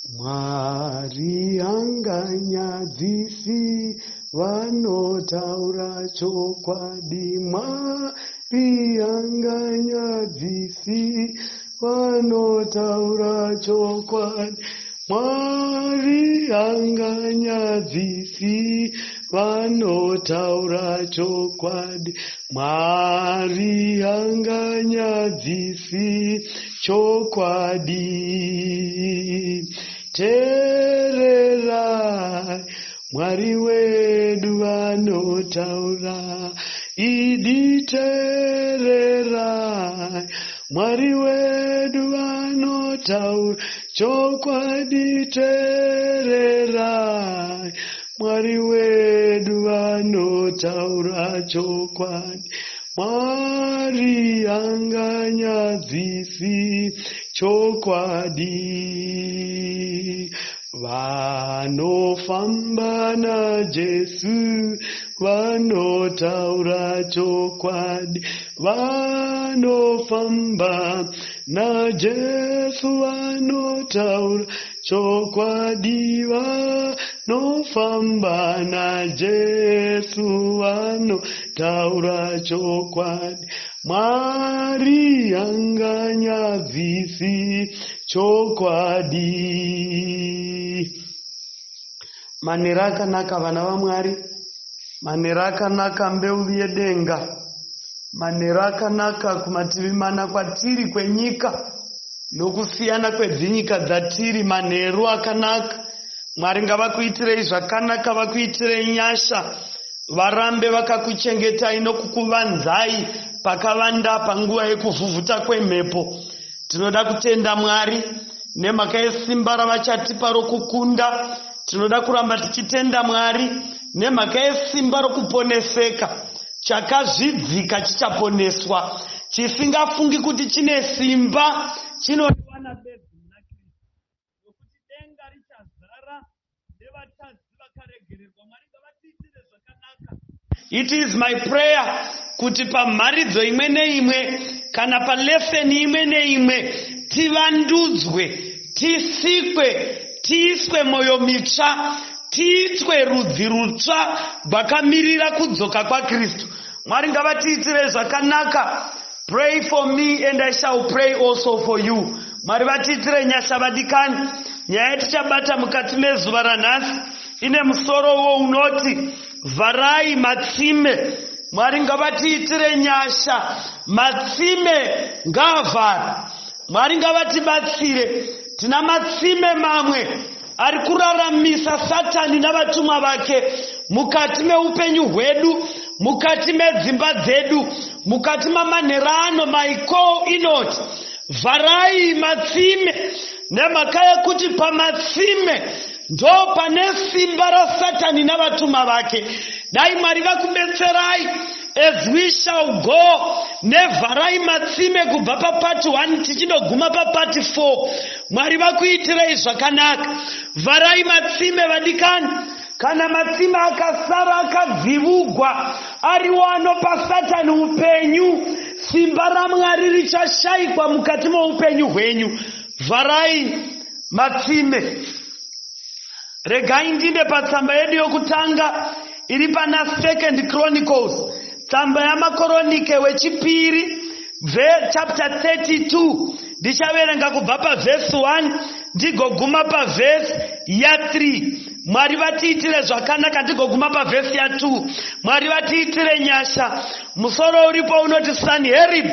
Mwari hanganyadzisi, vanotaura chokwadi. Mwari hanganyadzisi, vanotaura chokwadi. Mwari hanganyadzisi, vanotaura chokwadi. Mwari hanganyadzisi chokwadi. Teererai, Mwari wedu vanotaura. Idi teererai, Mwari wedu vanotaura. Chokwadi teererai, Mwari wedu vanotaura chokwadi. Mwari hanganyadzisi chokwadi. Vanofamba naJesu vanotaura chokwadi. Vanofamba naJesu vanotaura chokwadi. Vanofamba naJesu vanotaura chokwadi. Mwari hanganyadzisi chokwadi. Manera akanaka vana vaMwari, manera akanaka mbeu yedenga, manera akanaka kumativi mana kwatiri kwenyika nokusiyana kwedzinyika dzatiri, manheru akanaka. Mwari ngavakuitirei zvakanaka, vakuitirei nyasha, varambe vakakuchengetai nokukuvanzai pakavanda panguva yekuvhuvhuta kwemhepo. Tinoda kutenda Mwari nemhaka yesimba ravachatipa rokukunda. Tinoda kuramba tichitenda Mwari nemhaka yesimba rokuponeseka. Chakazvidzika chichaponeswa, chisingafungi kuti chine simba chinoriwana bedzi muna Kristu. Nokuti denga richazara nevatadzi vakaregererwa. Mwari ngavatiitire zvakanaka. It is my prayer kuti pamharidzo imwe neimwe kana palesson imwe neimwe tivandudzwe, tisikwe, tiiswe mwoyo mitsva, tiitwe rudzi rutsva rwakamirira kudzoka kwaKristu. Mwari ngavatiitire zvakanaka. Pray for me and I shall pray also for you. Mwari vatiitire nyasha vadikani. Nyaya yatichabata mukati mezuva ranhasi ine musoro wo unoti vharai matsime. Mwari ngavatiitire nyasha, matsime ngaavhare. Mwari ngavatibatsire. Tina matsime mamwe ari kuraramisa Satani navatumwa vake mukati meupenyu hwedu, mukati medzimba dzedu, mukati mamanherano. My call inoti vharai matsime, nemhaka yekuti pamatsime ndo pane simba raSatani navatumwa vake. Dai Mwari vakubetserai as we shall go nevharai matsime kubva papart 1 tichinoguma papart 4. Mwari vakuitirei zvakanaka. Vharai matsime vadikani. Kana matsime akasara akadzivugwa ariwo anopa Satani upenyu, simba raMwari richashayikwa mukati moupenyu hwenyu. Vharai matsime. Regai ndinde patsamba yedu yokutanga iri pana Second Chronicles, tsamba yaMakoronike wechipiri, chapter 32. Ndichaverenga kubva pavhesi 1 ndigoguma pavhesi ya3. Mwari vatiitire zvakanaka, ndigoguma pavhesi ya2. Mwari vatiitire nyasha. Musoro uripo unoti Sanherib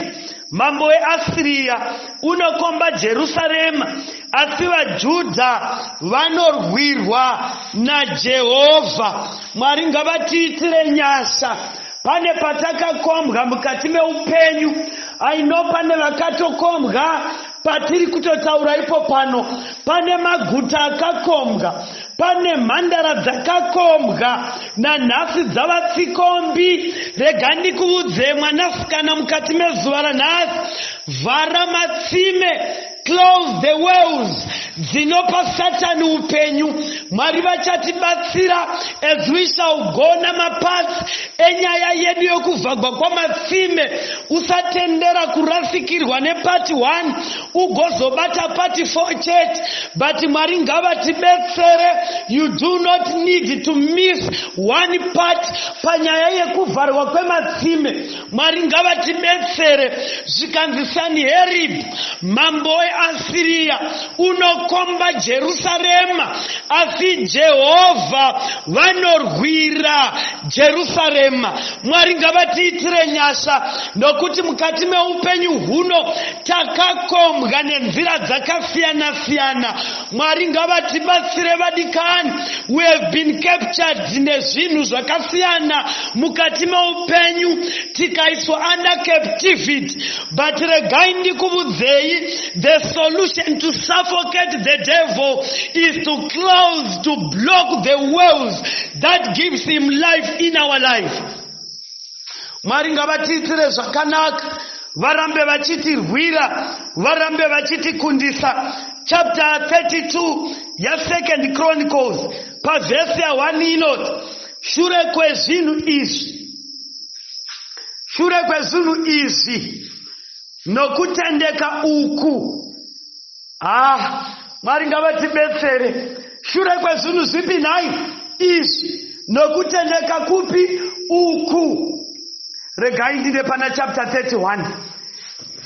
mambo weAsiriya unokomba Jerusarema, asi vaJudha vanorwirwa naJehovha. Mwari ngavatiitire nyasha. Pane patakakombwa mukati meupenyu, aino pane vakatokombwa patiri kutotaura ipo pano. Pane maguta akakombwa, pane mhandara dzakakombwa nanhasi dzava tsikombi. Rega ndikuudze mwanasikana mukati mezuva ranhasi, vhara matsime, close the wells. Dzinopa Satani upenyu. Mwari vachatibatsira as we shall go namaparts enyaya yedu yokuvhagwa kwamatsime. Usatendera kurasikirwa nepart 1 ugozobata part 4 chete, but Mwari ngavatibetsere. You do not need to miss one part panyaya yekuvharwa kwematsime. Mwari ngavatibetsere. Zvikanzi Saniheribhu mambo weAsiriya unokomba Jerusarema, asi Jehovha vanorwira Jerusarema. Mwari ngavatiitire nyasha, nokuti mukati meupenyu huno takakombwa nenzira dzakasiyana siyana. Mwari ngavatibatsire vadikani. We have been captured nezvinhu zvakasiyana mukati meupenyu, tikaiswa under captivity. But regai ndikuvudzei, the solution to suffocate the devil is to close, to block the wells that gives him life in our life. Mwari ngavatiitire zvakanaka, varambe vachitirwira, varambe vachitikundisa. Chapter 32 yaSecond Chronicles, pavhesi ya1 inoti, shure kwezvinhu izvi, shure kwezvinhu izvi nokutendeka uku. Ah, Mwari ngavatibetsere. Shure kwezvinhu zvipi nhai izvi? Nokutendeka kupi uku? Regai ndinde pana chapter 31,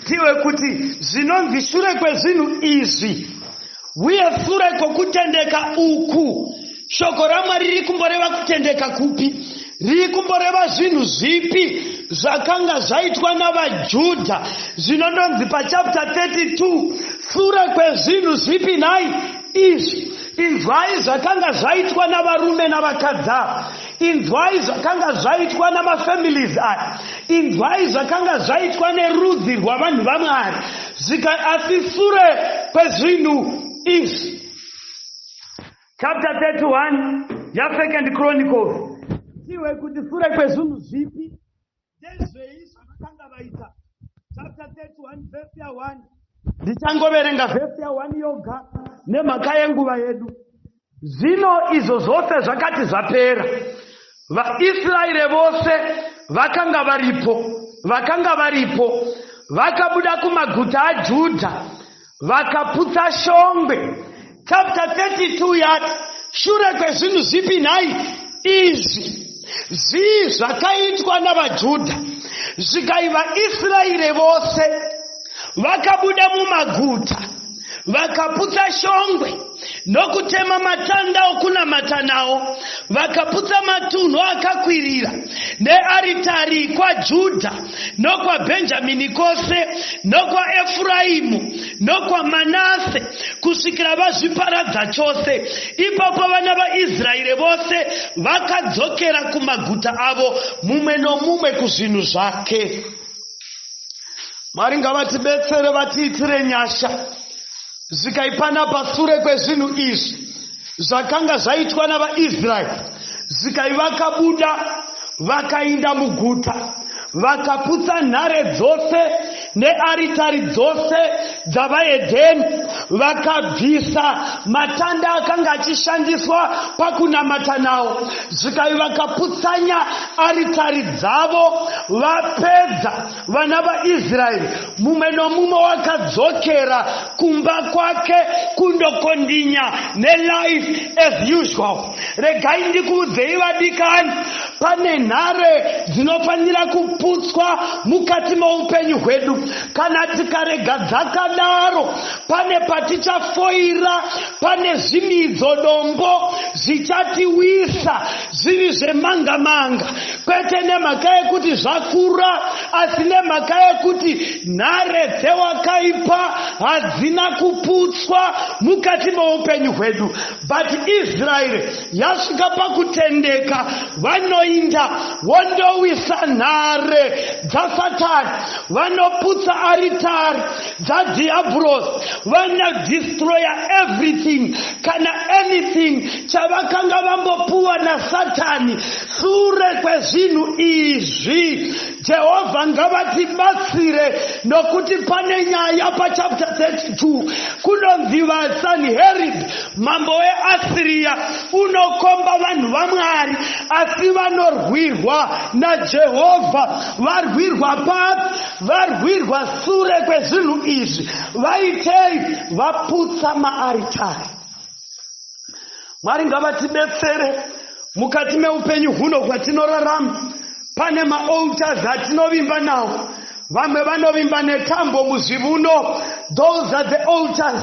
tiwe kuti zvinonzi shure kwezvinhu izvi uye shure kwokutendeka uku. Shoko raMwari riri kumboreva kutendeka kupi? Riri kumboreva zvinhu zvipi zvakanga zvaitwa navaJudha? Zvinondonzi pachapter 32, shure kwezvinhu zvipi nhai izvi? Inzwai zvakanga zvaitwa navarume navakadzi ava. Inzwai zvakanga zvaitwa namafamilies aya. Inzwai zvakanga zvaitwa nerudzi rwavanhu vaMwari. Zvika asi sure kwezvinhu izvi, chapter 31 yaSecond Chronicles, tiwe kuti sure kwezvinhu zvipi, ndezvei zvavakanga vaita. Chapter 31, vhesi ya1. Ndichangoverenga vhesi ya1 yoga nemhaka yenguva yedu. Zvino izvo zvose zvakati zvapera, vaIsraeri vose vakanga varipo vakabuda kumaguta aJudha, vakaputsa shongwe. Chapter 32 yati shure kwezvinhu zvipi nhai izvi? Zvii zvakaitwa navaJudha? Zvikai vaIsraeri vose vakabuda mumaguta, vakaputsa shongwe nokutema matanda okunamata nawo, vakaputsa matunhu akakwirira nearitari kwaJudha nokwaBhenjamini kwose nokwaEfuraimu nokwaManase, kusvikira vazviparadza chose. Ipapo vana vaIsraeri vose vakadzokera kumaguta avo, mumwe nomumwe kuzvinhu zvake. Mwari ngavatibetsere, vatiitire nyasha. Zvikaipana pasure kwezvinhu izvi zvakanga zvaitwa navaIsraeri, zvikai vakabuda, vakainda muguta, vakaputsa nhare dzose nearitari dzose dzavaHedheni, vakabvisa matanda akanga achishandiswa pakunamata nawo. Zvikai vakaputsanya aritari dzavo. Vapedza, vana vaIsraeri mumwe nomumwe wakadzokera kumba kwake kundokondinya nelife as usual. Regai ndikuudzei vadikani, pane nhare dzinofanira kuputswa mukati moupenyu hwedu. Kana tikarega dzakadaro, pane patichafoira, pane zvimidzo dombo zvichatiwisa zviri zvemanga manga, kwete nemhaka yekuti zvakura, asi nemhaka yekuti nhare dzewakaipa hadzina kuputswa mukati moupenyu hwedu. But Israeri yasvika pakutendeka, vanoinda wondowisa nhare dzaSatani. Vaputsa aritari dzadhiabhurosi, vanodestroya everything kana anything chavakanga vambopuwa naSatani. Sure kwezvinhu izvi, Jehovha ngavatibatsire, nokuti pane nyaya pachapter 32 kunonzi vaSanherib mambo weAsiriya unokomba vanhu vaMwari, asi vanorwirwa naJehovha. Varwirwa papi? Varwirwa sure kwezvinhu izvi. Vaitei? Vaputsa maaritari. Mwari ngavatibetsere mukati meupenyu huno hwatinorarama. Pane maaltars atinovimba nawo. Vamwe vanovimba netambo muzvivuno. Those are the altars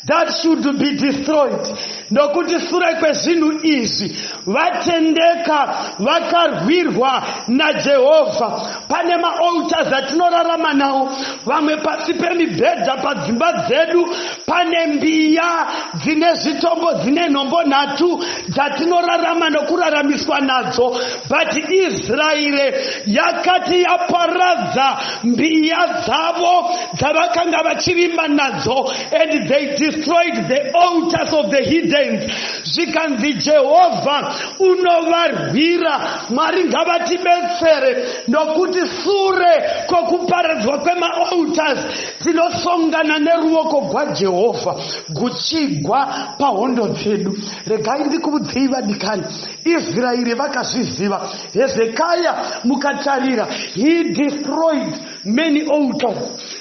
that should be destroyed, nokuti sure kwezvinhu izvi vatendeka vakarwirwa naJehovha. Pane maaltars atinorarama nawo. Vamwe pasi pemibhedha padzimba dzedu pane mbiya dzine zvitombo, dzine nhombo nhatu dzatinorarama nokuraramiswa nadzo. But Israeri yakati yaparadza mbiya dzavo dzavakanga vachivimba nadzo, and they destroyed the altars of the heathens, zvikanzi Jehovha unovarwira. Mwari ngavatibetsere, nokuti sure kwokuparadzwa kwemaaltars tinosongana neruoko gwaJehovha guchigwa pahondo dzedu. Regai ndikuudzei, vadikani, Israeri vakazviziva. Hezekaya, mukatarira, he destroyed many altars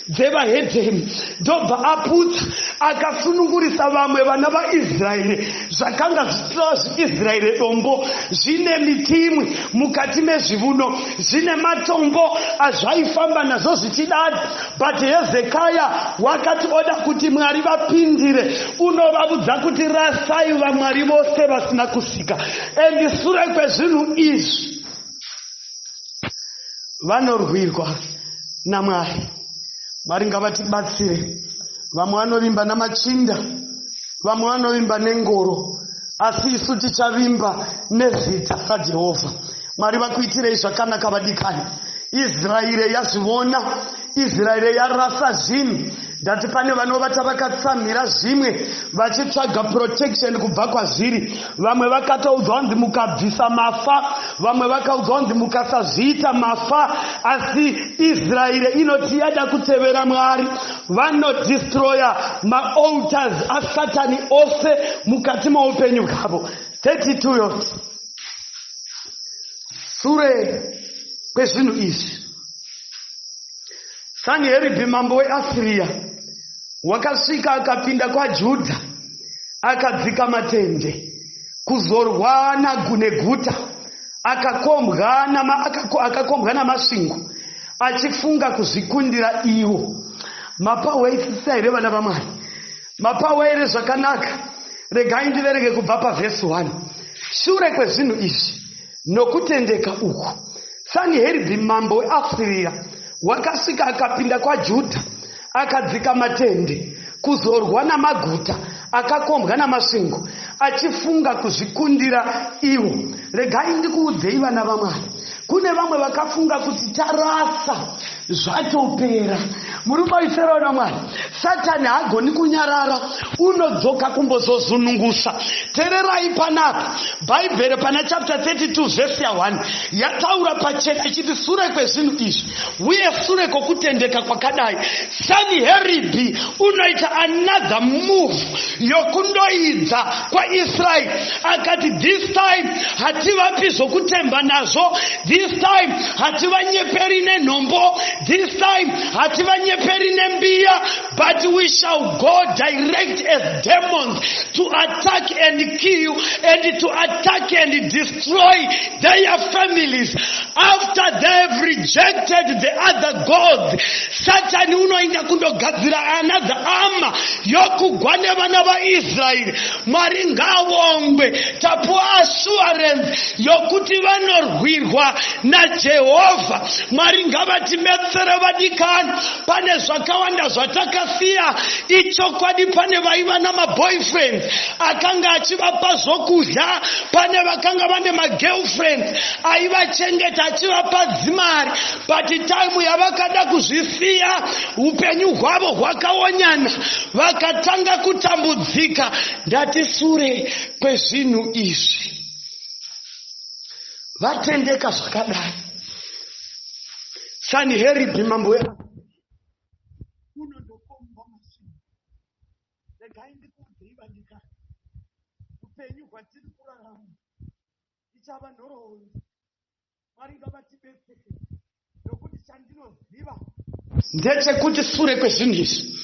dzevahedheni, ndobva aputsa, akasunungurisa vamwe vana vaIsraeri. Zvakanga zvisina zviIsraeri dombo zvine miti imwe mukati mezvivuno zvine matombo azvaifamba nazvo zvichidadi. But Hezekaya wakati oda kuti Mwari vapindire, unovavudza kuti rasai vamwari vose vasina kusika. And sure kwezvinhu izvi vanorwirwa naMwari. Mwari ngavatibatsire. Vamwe vanovimba namachinda, vamwe vanovimba nengoro, asi isu tichavimba nezita raJehovha. Mwari vakuitirei zvakanaka, vadikani. Israeri yazvivona, Israeri yarasa zvinhu. Ndati pane vanovata vakatsamhira zvimwe vachitsvaga protection kubva kwazviri. Vamwe vakatoudzwa kunzi mukabvisa mafa, vamwe vakaudzwa kunzi mukasazviita mafa. Asi Israeri inoti yada kutevera Mwari, vanodestroya maaltars aSatani ose mukati meupenyu hwavo. 32 yoti, sure kwezvinhu izvi Sanheribhi mambo weAsiriya wakasvika akapinda kwaJudha, akadzika matende kuzorwa neguta, akakombwa namasvingo, achifunga kuzvikundira iwo. Mapawaisisa here, vana vaMwari? Mapawa here zvakanaka? Regai ndiverenge kubva pavhesi 1. Shure kwezvinhu izvi nokutendeka uku, Sanheribhi mambo weAsiriya wakasvika akapinda kwaJudha, akadzika matende kuzorwa namaguta akakombwa namasvingo, achifunga kuzvikundira iwo. Regai ndikuudzei, vana vaMwari, kune vamwe vakafunga kuti tarasa, zvatopera. Muri maisera, vana Mwari? Satani haagoni kunyarara, unodzoka kumbozozunungusa. Tererai panapa, Bhaibheri pana chapter 32 vhesi ya1 yataura pachena ichiti sure kwezvinhu izvi uye sure kwokutendeka kwakadai, Saniheribhi unoita another move yokundoidza kwaIsraeri. Akati this time hativapi zvokutemba nazvo, this time hativanyeperi nenhombo, this time hativanyeperi nembiya, but we shall go direct as demons to attack and kill and to attack and destroy their families after they have rejected the other gods. Satani unoenda kundogadzira another armor yokugwa nevana vaIsraeri. Mwari ngavongwe, tapuwa assurance yokuti vanorwirwa naJehovha. Mwari ngavatibetsere. Ngavatibatsire vadikani. Pane zvakawanda zvatakasiya. Ichokwadi, pane vaiva namaboyfriends akanga achivapa zvokudya, pane vakanga vane magirlfriends aivachengeta achivapa dzimari, but time yavakada kuzvisiya, upenyu hwavo hwakaonyana, vakatanga kutambudzika. Ndati sure kwezvinhu izvi, vatendeka zvakadai, Saniheribhi mambo unondokomba masvingo. Regai ndikuudzei vadikani, upenyu hwatiri kurarama ichava nhoroondo. Mwari ngavatibetsere, nokuti chandinoziva ndechekuti sure kwezvinhu izvi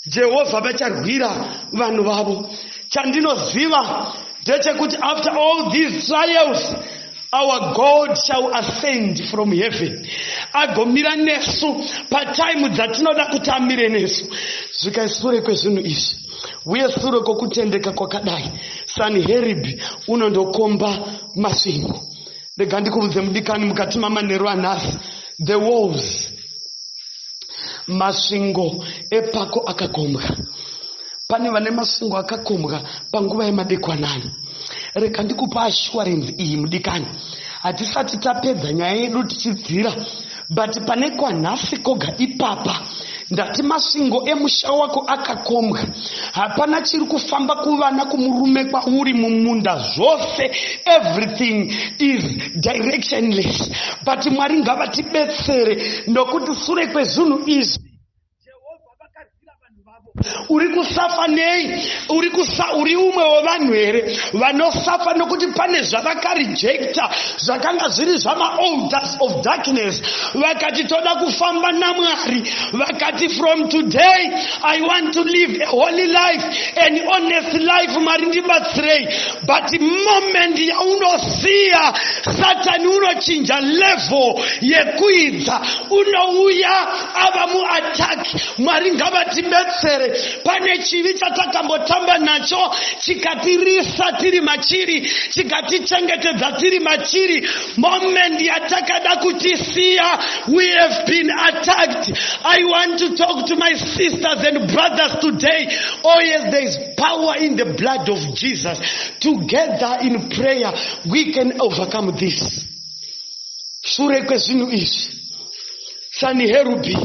Jehovha vacharwira vanhu vavo. Chandinoziva ndechekuti after all these trials, our God shall ascend from heaven, agomira nesu patime dzatinoda kuti amire nesu. Zvikai sure kwezvinhu izvi uye sure kwokutendeka kwakadai, Saniheribhi unondokomba masvingo. Rega ndikuudze mudikani, mukati mamanheru anhasi, the walls, masvingo epako akakombwa. Pane vane masvingo akakombwa panguva yemadekwanani. Rega ndikupa assurance iyi mudikani, hatisati tapedza nyaya yedu tichidzira, but pane kwanhasi koga ipapa, ndati masvingo emusha wako akakombwa. Hapana chiri kufamba kuvana, kumurume, kwauri, mumunda, zvose, everything is directionless. But Mwari ngavatibetsere, nokuti sure kwezvinhu izvi Jehovha vakarwira vanhu vavo. Uri kusuffer nei? Uri kusa uri umwe wevanhu here vanosuffer nokuti pane zvavakarejecta zvakanga zviri zvamaaltars of darkness, vakati toda kufamba naMwari, vakati, "From today I want to live a holy life, an honest life. Mwari ndibatsirei"? But moment yaunosiya, Satani unochinja level yekuidza, unouya ava muattack. Mwari ngavatibetsere. Pane chivi chatakambotamba nacho, chikatirisa tiri machiri, chikatichengetedza tiri machiri. Moment yatakada kutisiya, we have been attacked. I want to talk to my sisters and brothers today. Oh yes, there is power in the blood of Jesus. Together in prayer we can overcome this. Shure kwezvinhu izvi, Saniherubhi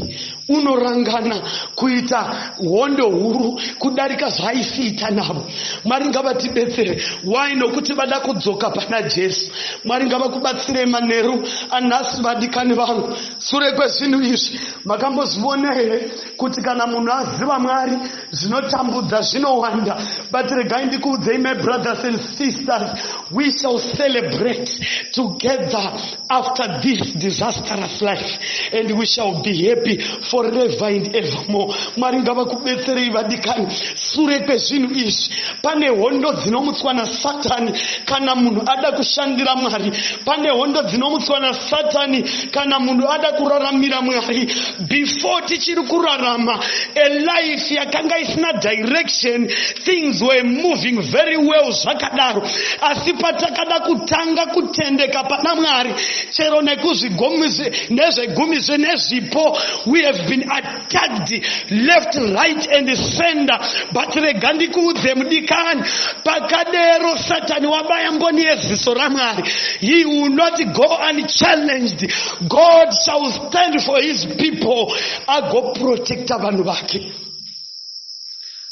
unorangana kuita hondo huru kudarika zvaaisiita navo. Mwari ngavatibetsere. Why? Nokuti vada kudzoka pana Jesu. Mwari ngavakubatsirei manheru anhasi, vadikani vangu. Sure kwezvinhu izvi, makambozviona here kuti kana munhu aziva Mwari, zvinotambudza zvinowanda? But regai ndikuudzei, my brothers and sisters, we shall celebrate together after this disastrous life, and we shall be happy forever and evermore. Mwari ngavakubetserei vadikani. Sure kwezvinhu izvi, pane hondo dzinomutswa naSatani kana munhu ada kushandira Mwari. Pane hondo dzinomutswa naSatani kana munhu ada kuraramira Mwari. Before, tichiri kurarama a life yakanga isina direction, things were moving very well zvakadaro. Asi patakada kutanga kutendeka pana Mwari, chero nezvegumiswe nezvipo, we have been attacked left, right and center. But rega ndikuudze mudikani, pakadero Satani wabaya mboni yeziso raMwari. He will not go unchallenged. God shall stand for his people, agoprotecta vanhu vake.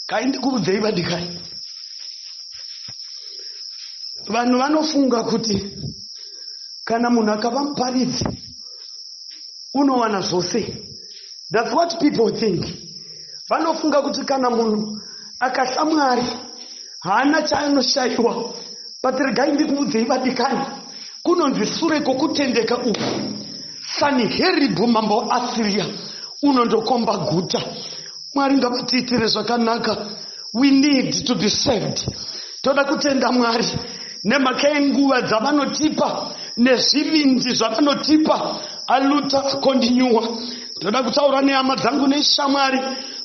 Kai ndikuudzei vadikani, vanhu vanofunga kuti kana munhu akava muparidzi unowana zvose. That's what people think. Vanofunga kuti kana munhu akatya Mwari haana chaanoshayiwa. But regai ndikuudzei vadikani, kunonzi sure kwokutendeka uku, Saniheribhu mambo waAsiria unondokomba guta. Mwari ngavatiitire zvakanaka. We need to be saved. Toda kutenda Mwari nemhaka yenguva dzavanotipa nezvivindi zvavanotipa. A luta continua. Ndoda kutaura nehama dzangu neshamwari.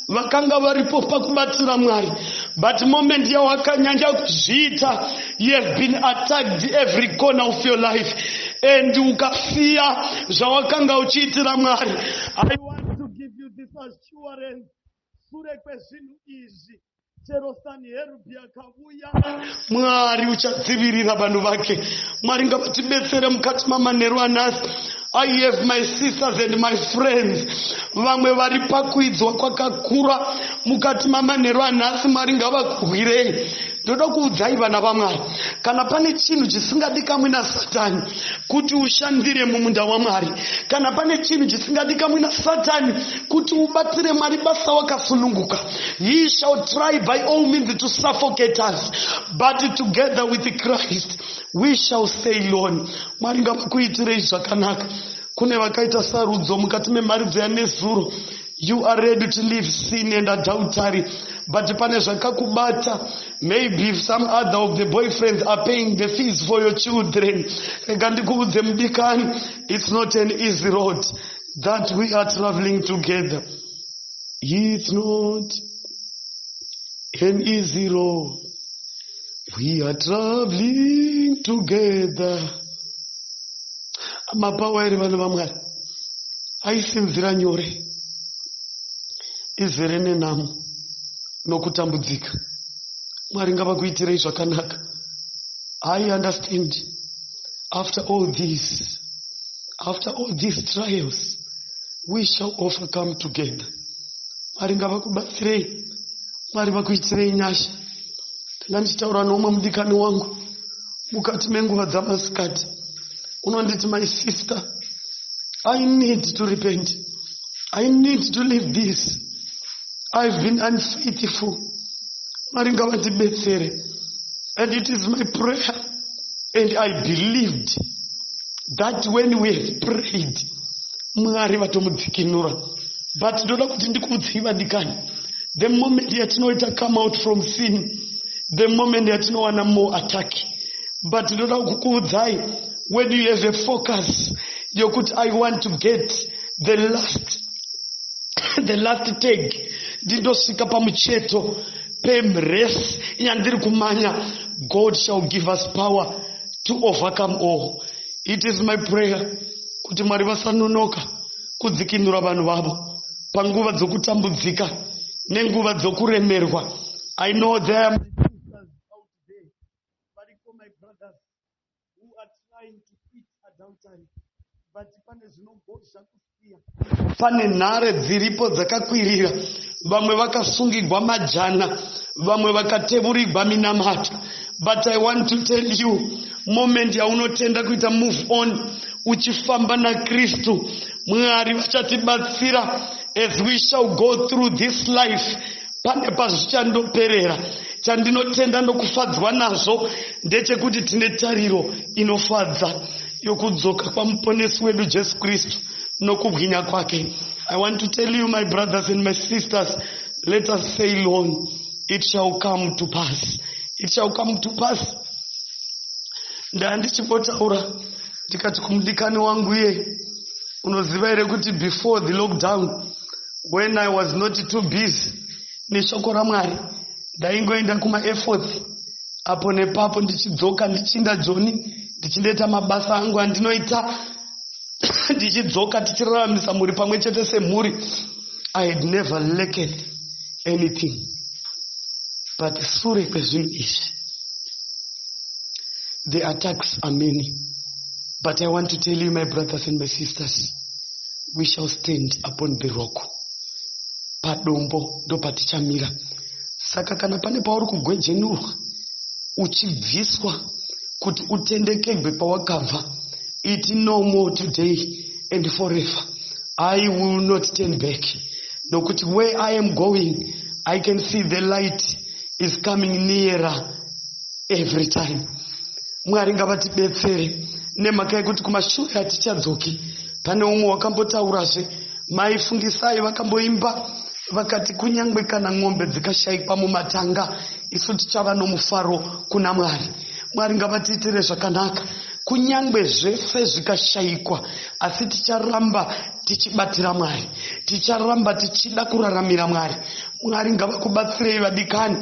Vakanga varipo pakubatira Mwari, but moment yawakanyanya kuzviita, you have been attacked every corner of your life and ukasiya zvawakanga uchiitira Mwari. I want to give you this assurance: sure kwezvinhu izvi, chero Sanheribhi akavuya, Mwari uchadzivirira vanhu vake. Mwari ngavatibetsere mukati mamanheru anhasi. I have my sisters and my friends, vamwe vari pakuidzwa kwakakura mukati mamanheru anhasi. Mwari ngavakurwirei. Ndoda kuudzai, vana vaMwari, kana pane chinhu chisingadikamwi naSatani, kuti ushandire mumunda waMwari, kana pane chinhu chisingadikamwi naSatani, kuti ubatire Mwari basa wakasununguka. He shall try by all means to suffocate us, but together with Christ we shall sail on. Mwari ngavakuitirei zvakanaka. Kune vakaita sarudzo mukati memharidzo yanezuro, you are ready to leave sin and adultery, but pane zvakakubata. Maybe if some other of the boyfriends are paying the fees for your children, rega ndikuudze, mudikani, it's not an easy road that we are traveling together. It's not an easy road we are traveling together. Mapawa here, vana vaMwari? Haisi nzira nyore, izere nenhamo nokutambudzika. Mwari ngavakuitirei zvakanaka. I understand, after all these trials, we shall overcome together. Mwari ngavakubatsirei, Mwari vakuitirei nyasha. Ndanga ndichitaura noumwe mudikani wangu mukati menguva dzamasikati. Unonditi, "My sister, I need to repent. I need to leave this. I've been unfaithful." Mwari ngavatibetsere. And it is my prayer and I believed that when we have prayed, Mwari vatomudzikinura. But ndoda kuti ndikuudzei, vadikani, the moment yatinoita come out from sin, the moment yatinowana more attack. But ndoda kukuudzai, when you have a focus yokuti I want to get the last tag, ndindosvika pamucheto perace yandiri kumanya, God shall give us power to overcome all. It is my prayer kuti Mwari vasanonoka kudzikinura vanhu vavo panguva dzokutambudzika nenguva dzokuremerwa. I know there are my sisters out there, variko my brothers who are trying to quit adultery, but pane zvinogozha kusiya, pane nhare dziripo dzakakwirira. Vamwe vakasungigwa majana, vamwe vakatevurirwa minamato. But I want to tell you, moment yaunotenda kuita move on uchifamba naKristu, Mwari vachatibatsira as we shall go through this life. Pane pazvichandoperera. Chandinotenda nokufadzwa nazvo ndechekuti tine tariro inofadza yokudzoka kwaMuponesi wedu Jesu Kristu nokubwinya kwake. I want to tell you, my brothers and my sisters, let us sail on. It shall come to pass, it shall come to pass. Ndaa ndichimbotaura ndikati kumudikani wangu iye, "Unoziva here kuti before the lockdown, when I was not too busy neshoko raMwari, ndaingoenda kumaefforts apo nepapo, ndichidzoka, ndichinda Joni, ndichindoita mabasa angu andinoita, ndichidzoka, tichiraramisa mhuri pamwe chete semhuri. I had never lacked anything. But sure kwezvinhu izvi, the attacks are many." But I want to tell you, my brothers and my sisters, we shall stand upon the rock. Padombo ndopatichamira. Saka kana pane pauri kugwejenurwa, uchibviswa kuti utendekegwe pawakabva, iti, "No more. Today and forever I will not turn back, nokuti where I am going, I can see the light is coming nearer every time." Mwari ngavatibetsere, nemhaka yekuti kumashure hatichadzoki. Pane umwe wakambotaurazve, Maifungisai vakamboimba vakati, "Kunyange kana ng'ombe dzikashayikwa mumatanga, isu tichava nomufaro kuna Mwari." Mwari ngavatiitire zvakanaka. Kunyange zvese zvikashayikwa, asi ticharamba tichibatira Mwari, ticharamba tichida kuraramira Mwari. Mwari ngavakubatsirei, vadikani.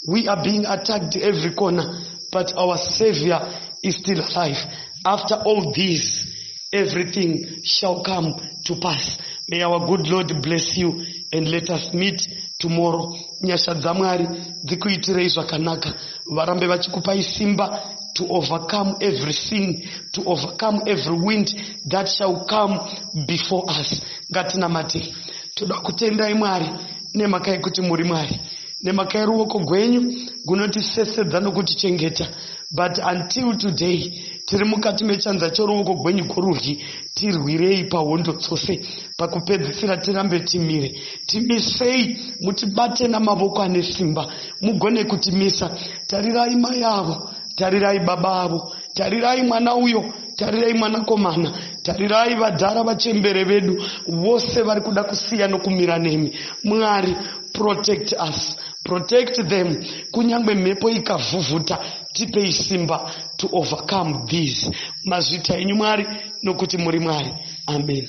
We are being attacked every corner, but our Savior is still alive. After all this, everything shall come to pass. May our good Lord bless you and let us meet tomorrow. Nyasha dzaMwari dzikuitirei zvakanaka, varambe vachikupai simba to overcome every sin, to overcome every wind that shall come before us. Ngatinamatei. Toda kutendai, Mwari, nemhaka yekuti muri Mwari, nemhaka yeruoko gwenyu gunotisesedza nokutichengeta. But until today tiri mukati mechanza choruoko gwenyu gworudyi. Tirwirei pahondo dzose, pakupedzisira tirambe timire. Timisei, mutibate namavoko ane simba, mugone kutimisa. Tarirai mai avo, tarirai baba avo, tarirai mwana uyo, tarirai mwanakomana, tarirai vadhara, vachembere vedu vose vari kuda kusiya nokumira nemi. Mwari, protect us, protect them. Kunyange mhepo ikavhuvhuta, tipei simba to overcome this. Mazvita enyu, Mwari, nokuti muri Mwari. Amen.